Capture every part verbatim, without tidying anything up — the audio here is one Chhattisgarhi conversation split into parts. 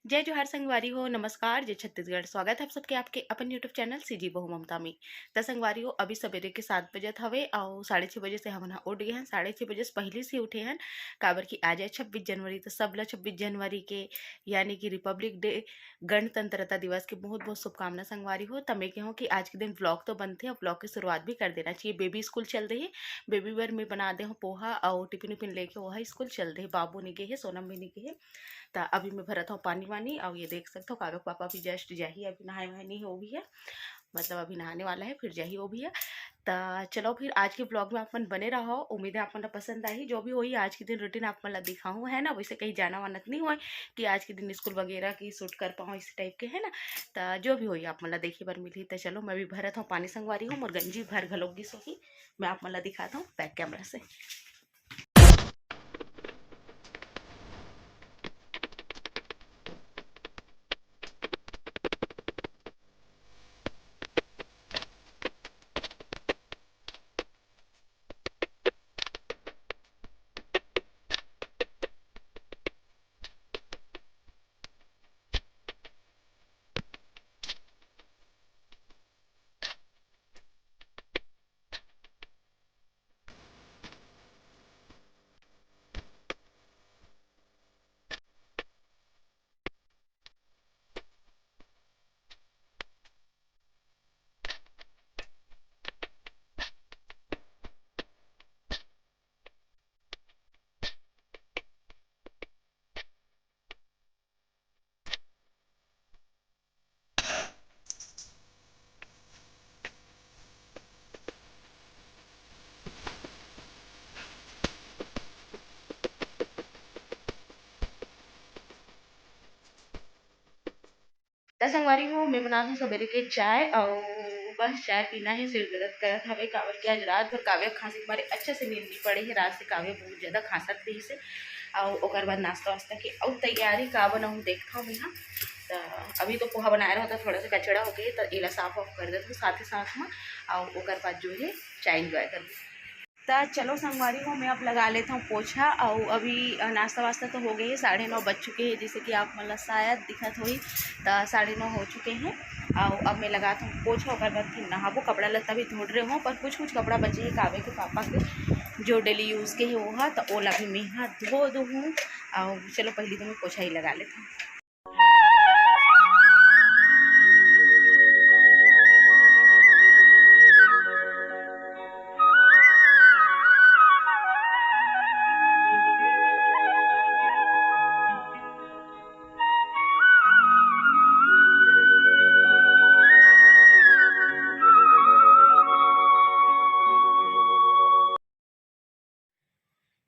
जय जोहार संगवारी हो, नमस्कार, जय छत्तीसगढ़। स्वागत है आप सबके आपके अपन YouTube चैनल सीजी बहू ममता में। त संगवारी हो, अभी सवेरे के सात बजत हवे अउ साढ़े छः बजे से हमन ह उठ गए हैं। साढ़े छः बजे से पहले से उठे हैं, काबर कि आज है छब्बीस जनवरी। त सब ला छब्बीस जनवरी के, यानी कि रिपब्लिक डे, गणतंत्रता दिवस के बहुत बहुत शुभकामना संगवारी हो। त मैं कहूँ कि आज के दिन व्लॉग तो बनते, अब व्लॉग की शुरुआत भी कर देना चाहिए। बेबी स्कूल चल रही है, बेबी बर मैं बना दे हूँ पोहा अउ टिफिन उफिन लेके वह स्कूल चल रही। बाबू नहीं गए है, सोनम भी नहीं गए है। त अभी मैं भरत हूँ पानी वानी, अउ ये देख सकते हो काव्य के पापा भी जस्ट जाही, अभी नहाए वहाए नहीं हो भी है, मतलब अभी नहाने वाला है, फिर जाही वो भी है। त चलो फिर आज के व्लॉग में आप मन बने रहो, उम्मीद है आप मन ला पसंद आही। जो भी होई आज के दिन रूटीन आप मन ला दिखाऊँ, है ना, वैसे कहीं जाना वाना तो नहीं होए कि आज के दिन स्कूल वगैरह की शूट कर पाऊँ इस टाइप के, है ना। त जो भी होई आप मन ला देखे बर मिलही। त चलो मैं भी भरत हूँ पानी संगवारी हो, मोर गंजी भर घलोक गिस होही, मैं आप मन ला दिखाता हूँ बैक कैमरा से। त संगवारी हो, मैं बनात हूँ सबेरे के चाय अउ बस चाय पीना है। सिर दर्द करत हवे, काबर कि आज रात भर काव्य खांसी के मारे अच्छा से नींद नहीं पड़े है। रात से काव्य बहुत ज्यादा खांसत रहिस हे। अउ ओकर बाद नाश्ता वास्ता के अउ तैयारी का बनाऊँ देखत हूँ मैं हा। त अभी तो पोहा बनाए रहो, त थोड़ा सा कचड़ा हो गए, त एला साफ वाफ कर देत हूँ साथ ही साथ में। अउ ओकर बाद जो है चाय एंजॉय करबो। त चलो संगवारी हो, मैं अब लगा लेता हूँ पोछा। अउ अभी, अ, नाश्ता वास्ता तो हो गए है, साढ़े नौ बज चुके हैं, जैसे कि आप मन ला शायद दिखत होही। त साढ़े नौ हो चुके हैं। अउ अब मैं लगात हूँ पोछा, ओकर बाद फिर नहाबो। कपड़ा लत्ता भी धो रहे हो, पर कुछ कुछ कपड़ा बचे है काव्य के पापा के, जो डेली यूज के है वो हा, त ओला भी मैं हा धो दूँ। अउ चलो पहले तो मैं पोछा ही लगा लेता हूँ।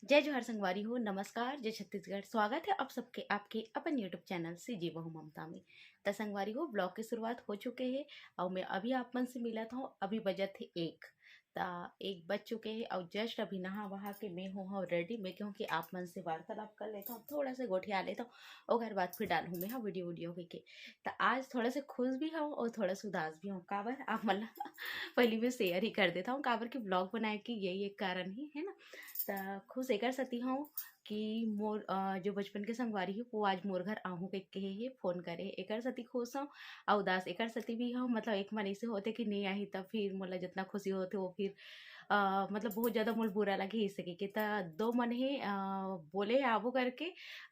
जय जोहार संगवारी हो, नमस्कार, जय छत्तीसगढ़। स्वागत है आप सबके आपके अपन YouTube चैनल सीजी बहू ममता में। त संगवारी हो, व्लॉग के शुरुआत हो चुके है अउ मैं अभी आप मन से मिलत हूँ। अभी बजत है एक, त एक बज चुके है अउ जस्ट अभी नहा वहा के मैं हो हूँ रेडी। मैं कहूँ कि आप मन से वार्तालाप कर लेता हूँ, थोड़ा सा गोठिया लेता हूँ, ओकर बाद फिर डालूँ मैं हा वीडियो वीडियो के, के। त आज थोड़ा सा खुश भी हूँ अउ थोड़ा सा उदास भी हूँ। काबर आप मन ला पहली मैं शेयर ही कर देता हूँ, काबर कि व्लॉग बनाए के यही एक कारण ही है ना। त खुश एकर सेती हूँ कि मोर, अ, जो बचपन के संगवारी हे, वो आज मोर घर आहूँ कहिके कहे हे, फोन करे हे। एकर सेती खुश हूँ, अउ उदास एकर सेती भी हूँ, मतलब एक मन ऐसे होथे कि नहीं आही, तब फिर मोला जितना खुशी होथे, वो फिर, अ, मतलब बहुत ज्यादा मोला बुरा लगे, ऐसे कहिके। त दो मन हे, अ, बोले आबो करके,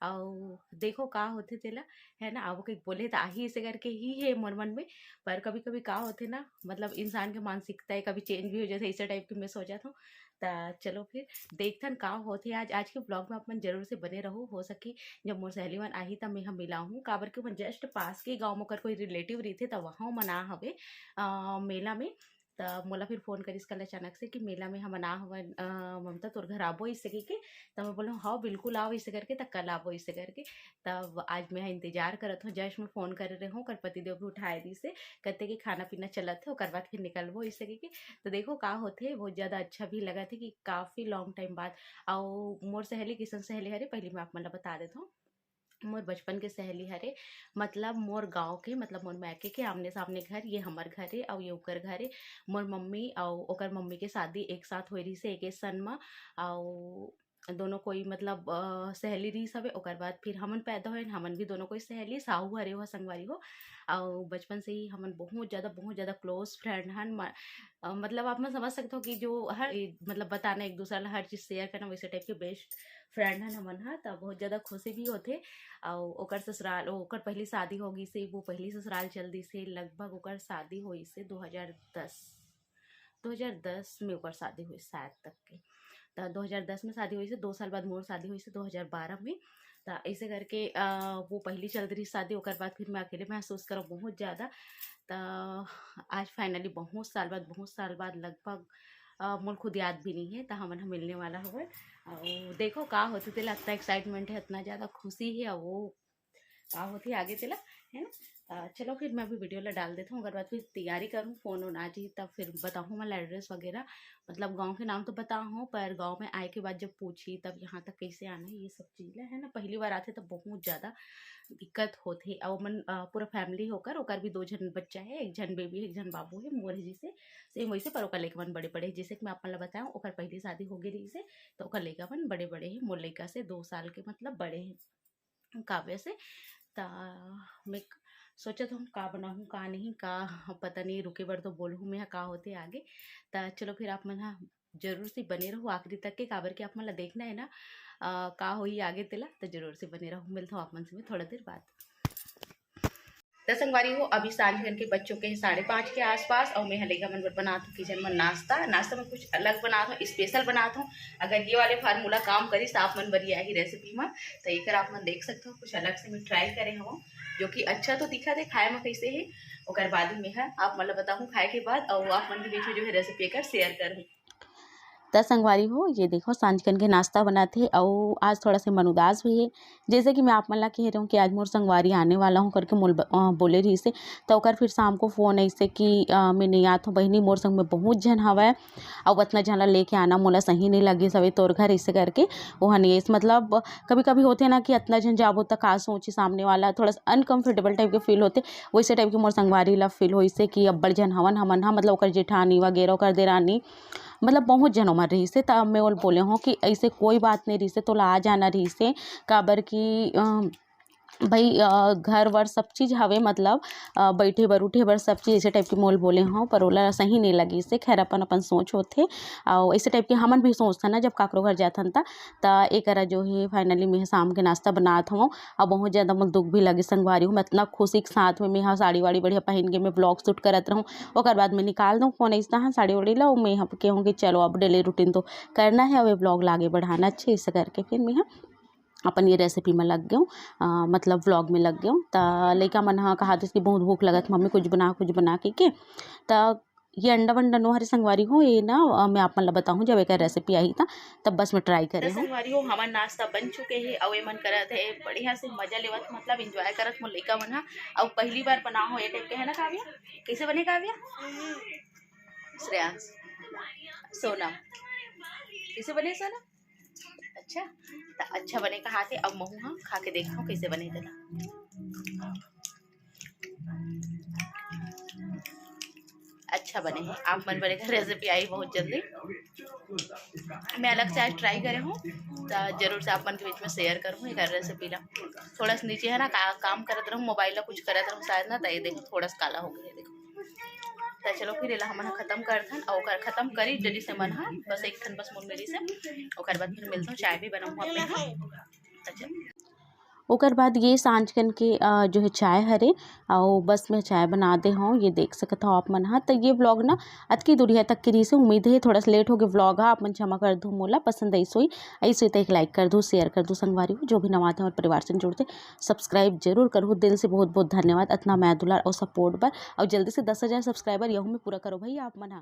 अउ देखो का होथे तेला, है ना, आबो कहिके बोले त आही, ऐसे करके ही हे मोर मन में। पर कभी-कभी का होथे ना, मतलब इंसान के मानसिकता है, कभी चेंज भी हो जाथे, ऐसे टाइप के मैं सोचत हूँ। त चलो फिर देखथन का होथे आज। आज के व्लॉग में आप मन जरूर से बने रहो। हो सके जब मोर सहेली मन आही त मैं ह मिलाहूँ, काबर के ओमन जस्ट पास के गाँव में ओकर कोई रिलेटिव रहिथे, त वहाँ ओमन आ हवे, अ, मेला में। त मोला फिर फोन करिस कल अचानक से कि मेला में हमन आ हवन, अ, ममता तोर घर आबो, इसे कहिके। त मैं बोलूँ, "हाँ, बिल्कुल आओ," इसे करके, "त कल आबो," इसे करके। तब आज मैं ह इंतजार करत हूँ, जस्ट मैं फोन करे रहे हूँ, ओकर पतिदेव भी उठाए दिस हे, कहते कि खाना पीना चलत है, ओकर बाद फिर निकलबो, इसे कहिके। त देखो का होथे, बहुत ज्यादा अच्छा भी लगत है कि काफी लॉन्ग टाइम बाद। अउ मोर सहेली किसन सहेली हरे, पहली मैं आप मन ला बता देत हूँ, मोर बचपन के सहेली हरे, मतलब मोर गाँव के, मतलब मोर मायके के आमने सामने घर, ये हमर घर है अउ ये ओकर घर है। मोर मम्मी अउ ओकर मम्मी के शादी एक साथ होए रहिस हे, एके सन म। अउ दोनों कोई मतलब, अ, सहेली रहिस हवे। ओकर बाद फिर हमन पैदा होएन, हमन भी दोनों कोई सहेली, साहू हरे ओह संगवारी हो। अउ बचपन से ही हमन बहुत ज़्यादा, बहुत ज़्यादा close friend हन। म-, अ, मतलब आप मन समझ सकत हो कि जो हर ए, मतलब बताना एक दूसरा ला हर चीज़ share करना, वैसे type के best friend हन हमन ह। त बहुत ज़्यादा खुशी भी होथे। अउ ओकर ससुराल, ओकर पहली शादी हो गइस हे, वो पहली ससुराल चल दिस हे। लगभग ओकर शादी होइस हे दो हज़ार दस, दो हज़ार दस में ओकर शादी होइस शायद तक के। त दो हज़ार दस में शादी होइस हे, दो साल बाद मोर शादी होइस हे दो हज़ार बारह में। त ऐसे करके, अ, वो पहली चल रही शादी, ओकर बाद फिर मैं अकेले महसूस करव बहुत ज़्यादा। त आज finally बहुत साल बाद, बहुत साल बाद लगभग, अ, मोर खुद याद भी नहीं है, त हमन ह मिलने वाला हवे। अउ देखो का होथे, तेला इतना excitement है, इतना ज़्यादा खुशी है, अउ वो का होथे आगे तेला, है ना? त चलो फिर मैं अभी video ला डाल देथव, ओकर बाद फिर तैयारी करहूँ, phone उन आ जाही तब फिर बताहूँ मैं address वगैरह। मतलब गाँव के नाम तो बताहूँ, पर गाँव में आए के बाद जब पूछी तब यहाँ तक कैसे आना है, ये सब चीज़ ला, है ना? पहली बार आथे तब बहुत ज़्यादा दिक्कत होथे। अउ मन, अ, पूरा family होकर, ओकर भी दो झन बच्चा है, एक झन baby है, एक झन बाबू है, मोर जैसे same वैसे, पर ओकर लइका मन बड़े-बड़े हैं। जैसे कि मैं आप मन ला बताया, ओकर पहली शादी हो गई रहिस हे, त ओकर लइका मन बड़े-बड़े हैं, मोर लइका से दो साल के मतलब बड़े हैं। काव्य से। त मैं क-, सोचत हूँ का बनाहूँ, का नहीं, का पता नहीं, रुके बर तो बोलहूँ मैं, का होथे आगे। त चलो फिर आप मन ह जरूर से बने रहू आखिरी तक के, काबर कि आप मन ला देखना है ना, अ, का होही आगे तेला, त जरूर से बने रहू। मिलत हूँ आप मन से मैं थोड़ा देर बाद। त संगवारी हो, अभी सांझ घन के बज चुके हैं साढ़े पाँच के आसपास, अउ मैं ह लइका मन बर बनात हूँ kitchen में नाश्ता। नाश्ता में कुछ अलग बनात हूँ, special बनात हूँ। अगर ये वाले formula काम करिस त आप मन बर ये आही recipe में, त एकर आप मन देख सकते हो, कुछ अलग से मैं try करे हूँ, जो कि अच्छा तो दिखत हे, खाए में कैसे है, ओकर बाद ही मैं ह आप मन ला बताहूँ खाए के बाद, अउ आप मन के बीच में जो है recipe एकर share करहूँ। त संगवारी हो, ये देखो सांझ कन के नाश्ता बनात हे, अउ आज थोड़ा से मन उदास भी है। जैसे कि मैं आप मन ला कह रही हूँ कि आज मोर संगवारी आने वाला हूँ करके मोल ब-, अ, बोले रहिस हे, त ओकर फिर शाम को phone आइस हे कि, अ, मैं नहीं आत हूँ बहिनी, मोर संग में बहुत झन हवय, अउ अतना झन ला लेके आना मोला सही नहीं लगिस हवे तोर घर, ऐसे करके। ओह नहीं आइस, मतलब कभी कभी होथे ना कि अतना झन जाबो त का सोची सामने वाला, थोड़ा सा uncomfortable type के feel होथे, वैसे type के मोर संगवारी ला feel होइस हे कि अब्बड़ झन हवन हमन हा, मतलब ओकर जेठानी वगैरह, ओकर देरानी, मतलब बहुत झन ओमन रहिस हे। त मैं ओला बोले हूँ कि ऐसे कोई बात नहीं रहिस हे, तोला आ जाना रहिस हे, काबर कि, अ, भाई, अ, घर वर सब चीज़ हवे, मतलब, अ, बैठे बर उठे बर सब चीज़, ऐसे type के मोल बोले हूँ, पर ओला सही नहीं लगिस हे। खैर अपन अपन सोच होथे, अउ ऐसे type के हमन भी सोचथन ना जब काकरो घर जाथन त। त एकरा जो है finally मैं शाम के नाश्ता बनात हूँ, अउ बहुत ज़्यादा मोला दुख भी लगे संगवारी हो, मैं इतना खुशी के साथ में मैं हा साड़ी वाड़ी बढ़िया पहन के मैं vlog shoot करत रहूँ, ओकर बाद मैं निकाल दूँ phone ऐसा, हाँ, साड़ी वाड़ी ला, मैं हा कहूँ कि चलो अब daily routine तो करना है, अब ये vlog ला आगे बढ़ाना अच्छे से करके फिर मैं हा अपन ये recipe में लग गई हूँ, अ, मतलब vlog में लग गई हूँ। त लइका मन हा कहा कि बहुत भूख लगत मम्मी, कुछ बना, कुछ बना के, के। त ये अंडा वंडा नो हरे संगवारी हो, ये ना, अ, मैं आप मन ला बताहूँ जब एक recipe आही त, तब बस मैं try करे हूँ। संगवारी हो, हमार नाश्ता बन चुके हे, अउ ये मन करत हे बढ़िया से मजा लेवत, मतलब enjoy करत मोर लइका मन हा। अउ पहली बार बना हो ये type के, है ना काव्या? कैसे बने काव्या? श्रेयांश, सोना, कैसे बने सोना? अच्छा, त अच्छा बने कहा थे। अब महू हा खा के देखो कैसे बने तेला। अच्छा बने हे, आप मन बने का recipe आई बहुत जल्दी। मैं अलग से आज try करे हूँ, त जरूर से आप मन के बीच में share करूँ एक recipe ला। थोड़ा सा नीचे है ना का-, काम करत रहूँ, mobile ला कुछ करत रहूँ शायद ना, त ये देखो थोड़ा सा काला हो गया है, देखो। त चलो फिर एला हमन ह खत्म करथन, अउ ओकर खत्म करी जल्दी से मन ह, बस एक ठन बस मोर मेरी से, ओकर बाद फिर मिलथन, चाय भी बनाऊँ आप मन ह। त चलो। ओकर बाद ये सांझ कन के, अ, जो है चाय हरे, अउ बस मैं चाय बना दे हूँ, ये देख सकत हो आप मन ह। त ये vlog ना अतकी दूरिया तक के रहिसे, उम्मीद है थोड़ा सा late हो गए vlog ह, आप मन क्षमा कर दो मोला, पसंद आइस होही, आइस होही त एक like कर दो, share कर दो संगवारी हो, जो भी नवा थे हमारे परिवार से जुड़ते subscribe जरूर करहु। दिल से बहुत बहुत धन्यवाद अतना मया दुलार अउ support बर। अउ जल्दी से दस हजार subscriber यहू में पूरा करो भैया आप मन ह।